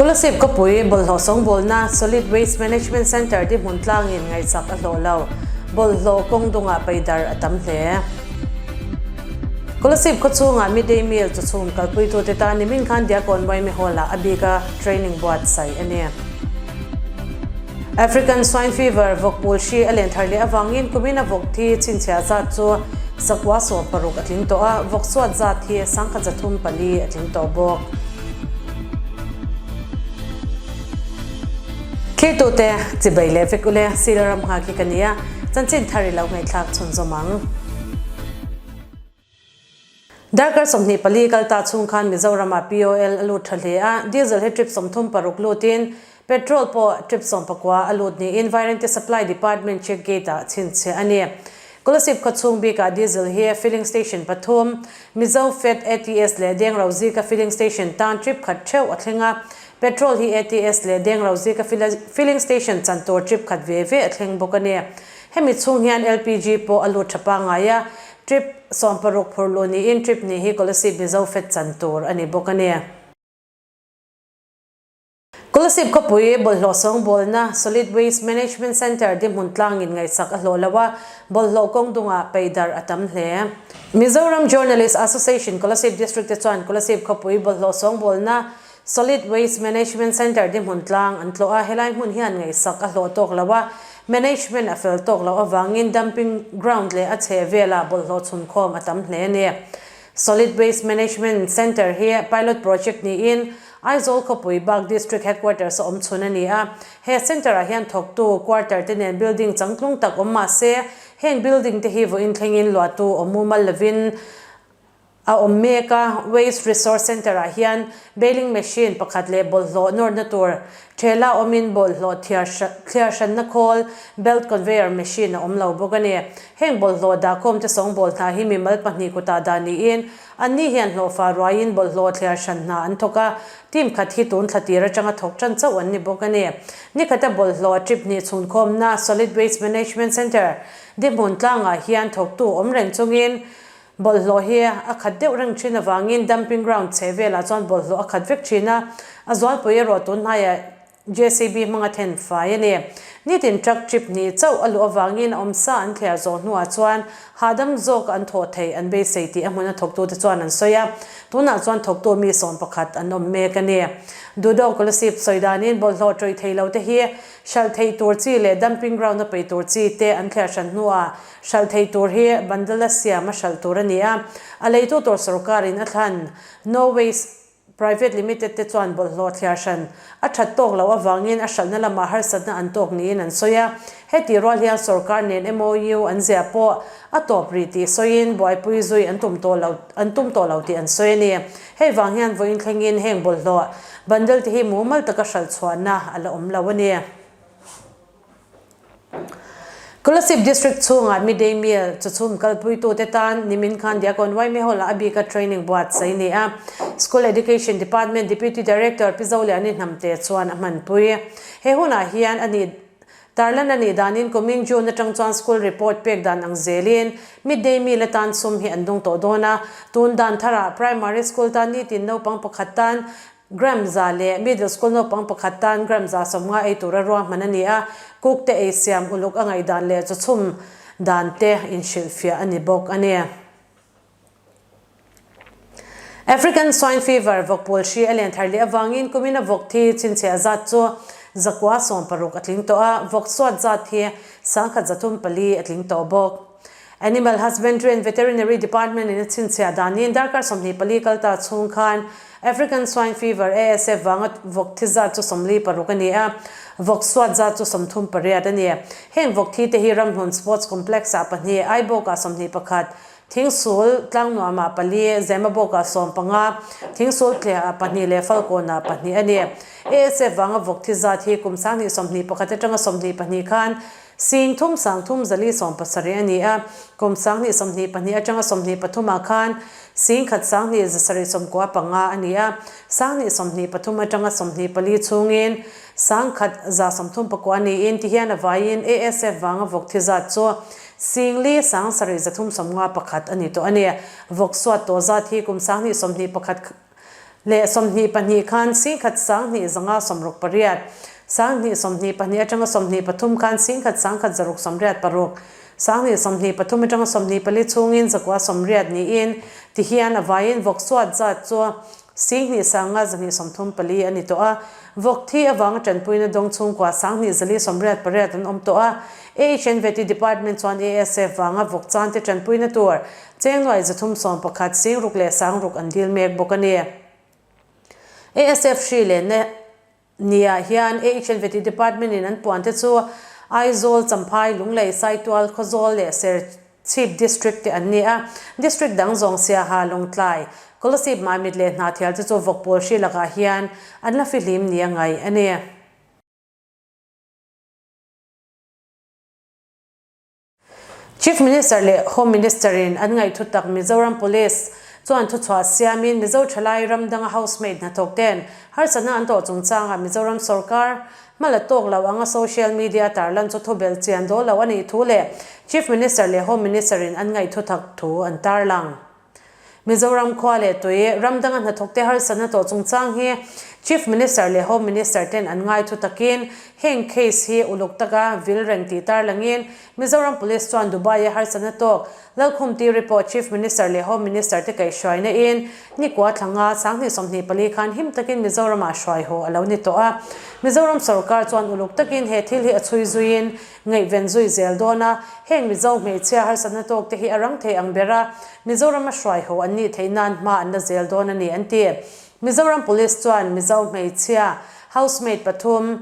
Kolasib khawpui bawlhhlawh sawngbawlna Solid Waste Management Centre ti hmun tlangin ngaihsak a hlawh lo. Bawlhhlawh kawng dungah paidar a tam hle. Kolasib khawchhungah midday meal chawchhum kalpuitute tan nimin khan Diakon Waimi Hall-ah a bika training buatsaih a ni. African Swine Fever vawk pul hri a len thar leh avangin kumin a vawk thi chhinchhiah zat chu 96 a tling tawh a, vawk suat zat hi 1304 a tling tawh bawk. Thirtute chibai leh vek ule, Sila ram nghak hi ka nia, chanchin thar i lo ngaihthlak chhunzawm ang. Darkar 24 kal ta chhung khan Mizoramah POL a lut tha hle a, diesel hi trip 36 lutin petrol pawh trip 19 a lut niin Vairengte Supply Department check gate-ah chhinchhiah a ni. Kolasib khawchhung bikah diesel hi filling station pathum, Mizo Fed ATS leh Dengro Zika filling station tan trip khat theuh a thleng a, petrol hi ATS leh Dengro Zika filling station chan tur trip khat ve ve a thleng bawk a ni. Hemi chhung hian LPG pawh a lut tha pangngai a, Trip 16 phur luh niin trip ni hi Kolasib Mizo Fet chan tur a ni bawk a ni. Kolasib khawpui bawlhhlawh sawngbawlna Solid Waste Management Centre dinhmun tlangin ngaihsak a hlawh lo a, bawlhhlawh kawng dungah peidar a tam hle. Mizoram Journalist Association Kolasib District te chuan Kolasib khawpui bawlhhlawh sawngbawlna Solid Waste Management Centre dinhmun tlang an tlawh a, helai hmun hian ngaihsak a hlawh tawk lo a, management a fel tawk loh avangin dumping ground leh a chheh velah bawlhhlawh chhunkhawm a tam hle a ni. Solid Waste Management Centre hi pilot project niin Aizawl khawpui bak District Headquarters a awm chhun a ni a, he centre-ah hian thawktu quarter te nen building changtlung tak awm mah se heng building te hi vawiin thlengin luahtu awm mumal lovin A awm mek a, Waste Resource Centre-ah hian baling machine pakhat leh bawlhhlawh nawrna tur thela awmin bawlhhlawh thliar hranna khawl, belt conveyor machine, a awm lo bawk a ni. Heng bawlhhlawh dahkhawmte sawngbawl hna hi mimal pahnih kutah dah niin anni hian hlawhfa ruaiin bawlhhlawh thliar hran hna an thawk a, team khat hi tun thla tir atanga thawk tan chauh an ni bawk a ni. Nikhata bawlhhlawh trip hnih chhunkhawmna Solid Waste Management Centre dinhmun tlangah hian thawktu awm reng chungin Bawlhhlawh hi a khat deuh reng thin avangin dumping ground chheh velah chuan bawlhhlawh a khat vek thin a, a zualpui erawh tun hnaiah JCB hmanga then fai a ni. Nitin truck trip hnih chauh a luh avangin a awmsa an thliar zawh hnuah chuan hahdam zawk an thawh theih an beisei tih a hmuna thawktute chuan an sawi a, tunah chuan thawktu mi 11 an awm mek a ni. Dudo Kolasib sawi danin bawlhhlawh tawih thei lo te hi hralh theih tur chi leh dumping ground a pei tur chi te an thliar hran hnuah Hralh thei tur hi bundle a siam a hralh tur a ni a, a leitu tur sorkarin a thlan No Waste Private Limited te chuan bawlhhlawh thliar hran a that tawk loh avangin a hralhna lamah harsatna an tawk niin an sawi a. Heti rual hian sorkar nen MOU an ziah pawh a tawp rih tih sawiin buaipui zui an tum tawh lo an tum tawh lo tih an sawi a ni. Hei vang hian vawiin thlengin heng bawlhhlawh bundle te hi mumal taka hralh chhuahna a la awm lo a ni. Kolasib District chhungah midday meal chawchhum kalpuitute tan nimin khan Diakon Waime Hall-ah a bika training buatsaih a ni a. School Education Department Deputy Director Pi Zoliani Hnamte chuan a hmanpui. He hunah hian a nih tarlan a nih danin kumin June atang chuan school report pek dan ang zelin midday meal atan sum hi an dawng tawh dawn a. Tun dan tharah primary school tan nitin naupang pakhat tan Gram za leh middle school naupang pakhat tan gram 150 ei tura ruahman a ni a, cook te ei siam uluk a ngaihdan leh chawchhum dan te inhrilhfiah a ni bawk a ni. African Swine Fever vawkpawl hri a len thar leh avangin kumina vawk thi chhinchhiah zat chu 160 a tling tawh a, vawk suat zat hi 1304 a tling tawh bawk. Animal Husbandry and Veterinary Department in a chhinchhiah danin darkar 24 kal ta chhung khan African Swine Fever, ASF, vanga vawk thi zat chu 46 a ni a, vawk suat zat chu 38 a ni. Heng vawk thi te hi Ramhlun Sports Complex ah pahnih, Aibawk ah 21, Thingsul Tlangnuam ah pali, Zemabawk ah 15, Thingsul Tliah ah pahnih leh Falkawn ah pahnih a ni. ASF vanga vawk thi zat hi kum 2021 atanga 22 khan Sing thum sang thum zali 17 a ni a, kum 2022 atanga 23 ah khan sing khat sang hnih zasarih 95 a ni a, 2023 atanga 24 chhungin sang khat 139 niin tihian a vaiin ASF vanga vawk thi zat chu sing li sang sarih 351 a ni tawh a ni. Vawk suat tawh zat hi kum 2021. leh 22 khan 10 12 zanga 68, 2022 atanga 23 khan 10 1 186, 2023 atanga 24 chhungin 980 niin tihian a vaiin vawk suat zat chu 2 sanga 234 a ni tawh a. Vawk thi avanga tanpuina dawng chhungkua 2488 an awm tawh a. AHNVT Department chuan ASF vanga vawk chante tanpuina tur cheng nuai 311 sing ruk leh sang ruk an dil mek bawk a ni. ASF hri lenna niah hian AHNVT Department in an puan te chu Aizawl, Champhai, Lunglei, Saitual, Khawzawl leh Serchhip District te an ni a. District dang zawng Siaha, Lawngtlai, Kolasib, Mamit leh Hnahthial te chu vawk pawl hri lakah hian an la fihlim ni a ngaih a ni. Chief Minister leh Home Minister in an ngaihthu tak Mizoram Police chuan thuchhuah siamin Mizo thalai ram danga housemaid hnathawk ten harsatna an tawh chungchangah Mizoram sorkar hma la tawk lo anga social media tarlan chu thubel chian dawl lo a nih thu leh Chief Minister leh Home Minister in an ngaihthu tak thu an tarlang. Mizoram khua leh tui ram danga hnathawk te harsatna tawh chungchang hi Chief Minister leh Home Minister ten an ngai thu takin heng case hi uluk taka vil reng tih tarlangin Mizoram Police chuan Dubai a harsatna tawk Lalkhum Tiri pawh Chief Minister leh Home Minister te kaihhruaina in nikua thlanga 2024 khan him takin Mizoram ah hruai haw a lo ni tawh a. Mizoram sorkar chuan uluk takin he thil hi a chhui zuiin Ngaihven zui zel dawn a, heng Mizo hmeichhia harsatna tawk te hi a rang thei ang ber a, Mizoram a hruai ho an nih theih nan hma an la zel dawn a ni an ti. Mizoram Police chuan Mizo hmeichhia housemaid pathum,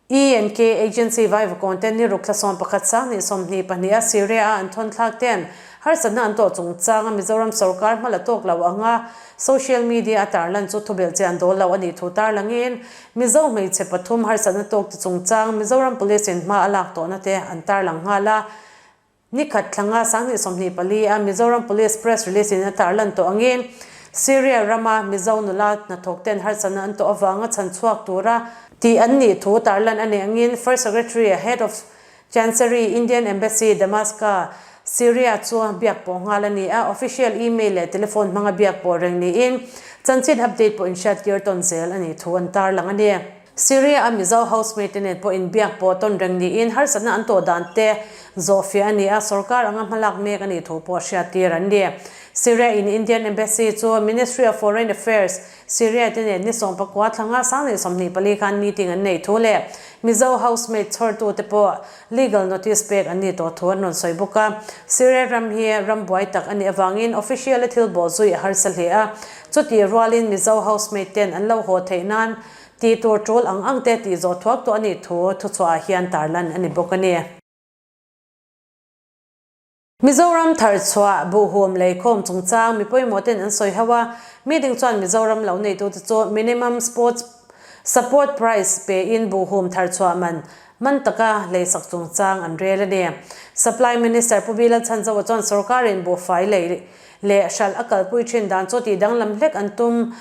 E and K Agency Vaivakawn ten ni ruk thla 11 2022 a Syria a an thawn thlak ten harsatna an tawh chungchanga Mizoram sorkar hma la tawk lo anga social media a tarlan chu thubelh chian dawl lo a nih thu tarlangin Mizo hmeichhe pathum harsatna tawk te chungchang Mizoram Police in hma a lak tawhna te an tarlang nghal a. Nikhat thlanga 2024 a Mizoram Police Press Release in a tarlan tawh angin Syria rama Mizo nula hnathawk ten harsatna an tawh avanga chhan chhuak tura tih an nih thu tarlan a nih angin First Secretary, Head of Chancery, Indian Embassy, Damascus, Syria chu biak pawh nghal a ni a, official email leh telephone hmanga biak pawh reng niin chanchin update pawh inhriattir tawn zel a nih thu an tarlang a ni. Syria a Mizo housemate te nen pawh inbiak pawh tawn reng niin harsatna an tawh dan te zawhfiah a ni a, sorkar anga hmalak mek a nih thu pawh hriattir an ni. Syria in Indian Embassy chu Ministry of Foreign Affairs, Syria te nen ni 19 thlanga 2024 khan meeting an nei thu leh Mizo housemaid chhawrtu te pawh legal notice pek an ni tawh thu an rawn sawi bawk a. Syria ram hi ram buai tak a nih avangin official a thil bawh zui a harsa hle a, chutih rualin Mizo housemaid ten an lo haw theih nan tih tur tul ang ang te tih zawh thuak tawh a nih thu thuchhuah ah hian tarlan a ni bawk a ni. Mizoram tharchhuah buhhum leikhawm chungchang mi pawimawh ten an sawi ho a, meeting chuan Mizoram lo neitute chu minimum sports support price pe in buhhum tharchhuah man man taka leisak chungchang an rel a ni. Supply Minister Pu Bilal Chhanzoa chuan sorkarin buhfai lei leh hralh a kalpui thin dan chu tih danglam hlek an tum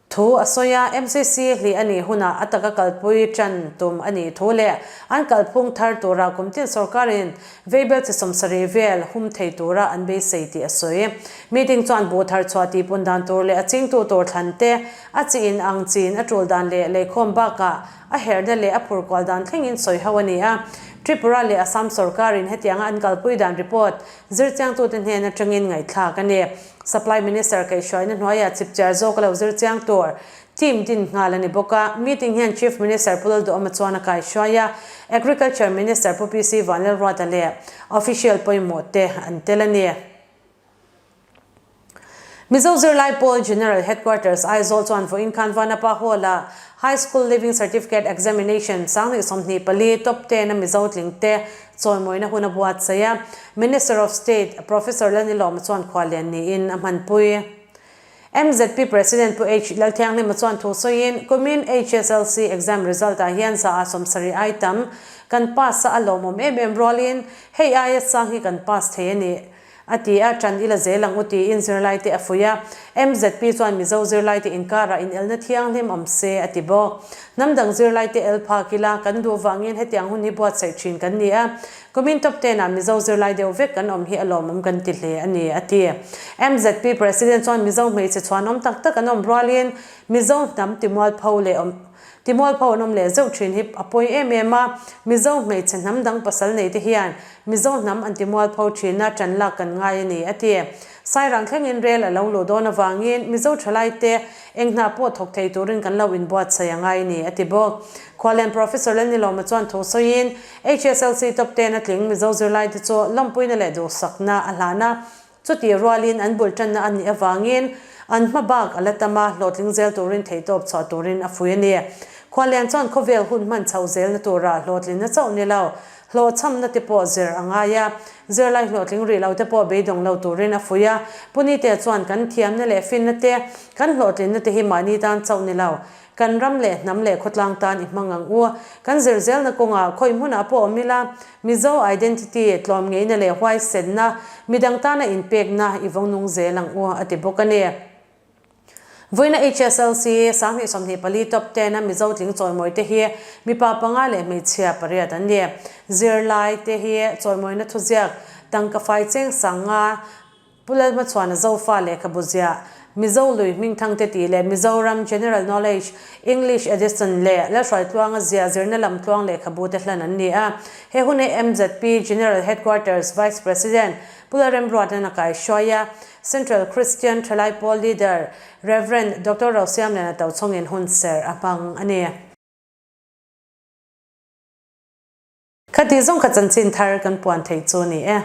Thu a sawi a, MCC hlih a nih hunah a taka kalpui ṭan tum a nih thu leh an kalphung thar tura kum tin sorkarin veibel chi 70 vel hum thei tura an beisei tih a sawi. Meeting chuan buh thar chhuah tihpun dan tur leh a chingtu tur thlan te, a chi in ang chin a tul dan leh leikhawm bakah a herhna leh a phur kual dan thlengin sawi ho a ni a. Tripura leh Assam sorkarin hetianga an kalpui dan report zirchiangtute hnen atangin ngaihthlak a ni. Supply Minister kaihhruaina hnuaiah chipchiar zawk a lo zir chiang tur team din nghal a ni bawk a. Meeting hian Chief Minister Pu Lalduhawma chuan a kaihhruai a, Agriculture Minister Pu PC Vanlalruata leh official pawimawh te an tel a ni. Mizo Zirlai Pawl General Headquarters Aizawl chuan vawiin khan Vanapa Hall-ah High School Leaving Certificate Examination 2024 top 10 a Mizo tling te Chawimawina hun a buatsaih a, Minister of State Professor Lalnilawma chuan khuallian niin a hmanpui. MZP President Pu H. Lalthianghlima chuan thu sawiin, Kumin HSLC exam result ah hian za ah 70 ai tam kan pass a, a lawmawm em em rualin hei aia sang hi kan pass thei a ni, a ti a, ṭan ila zel ang u tiin zirlaite a fuih a. MZP chuan Mizo zirlaite inkarah inelna thianghlim awm se a ti bawk. Hnam dang zirlaite el phak ila kan duh vangin hetiang hun hi buatsaih thin kan ni a, kumin top ten ah Mizo zirlai deuh vek kan awm hi a lawmawm kan ti hle a ni, a ti. MZP President chuan Mizo hmeichhe chhuanawm tak tak an awm rualin Mizo hnam timualpho leh awm Timualpho an awm leh zeuh thin hi a pawi em em a, Mizo hmeichhe hnam dang pasal nei te hian Mizo hnam an timualpho thin a, ṭan lak kan ngai a ni, a ti. Sairang thlengin rel a lo luh dawn avangin Mizo ṭhalai te eng hna pawh thawk thei turin kan lo inbuatsaih a ngai a ni, a ti bawk. Khuallian Professor Lalnilawma chuan thu sawiin HSLC top ten a tling Mizo zirlaite chu lawmpuina leh duhsakna a hlan a, Chutih rualin an bul tanna a nih avangin an hma bak a la tam a, hlawhtling zel turin theihtawp chhuah turin a fui a ni. Khuallian chuan khawvel hun hman chhoh zelna turah hlawhtlinna chauh ni lo, hlawhchhamna te pawh zir a ngai a, zirlai hlawhtling rih lo te pawh beidawng lo turin a fui a. Punite chuan kan thiamna leh finna te, kan hlawhtlinna te hi mahni tan chauh ni lo, Kan ram leh hnam leh khawtlang tan i hmang ang u. Kan zir zelna kawngah khawi hmunah pawh awm ila, Mizo identity, tlawmngeihna leh huaisenna, midang tana inpekna i vawng nung zel ang u, a ti bawk a ni. Vawiina HSLC 2024 Top Ten a Mizo tling chawimawi te hi mipa panga leh hmeichhia pariat an ni. Zirlai te hi chawimawina thuziak tangka fai cheng sanga Pu Lalhmachhuana Zofa lehkhabu ziah, Mizo lui hmingthangte tih leh Mizoram General Knowledge, English Edition leh Lalhruaitluanga ziah zirna lamtluang lehkhabu te hlan an ni a. He hun hi MZP General Headquarters Vice President Pu Lalremruata'n a kaihruai a, Central Christian Thalai Pawl Leader Rev. Doctor Rosiamliana Tochhawngin hunserh a hmang a ni. Khati zawng kha chanchin thar kan puan theih chu a ni e.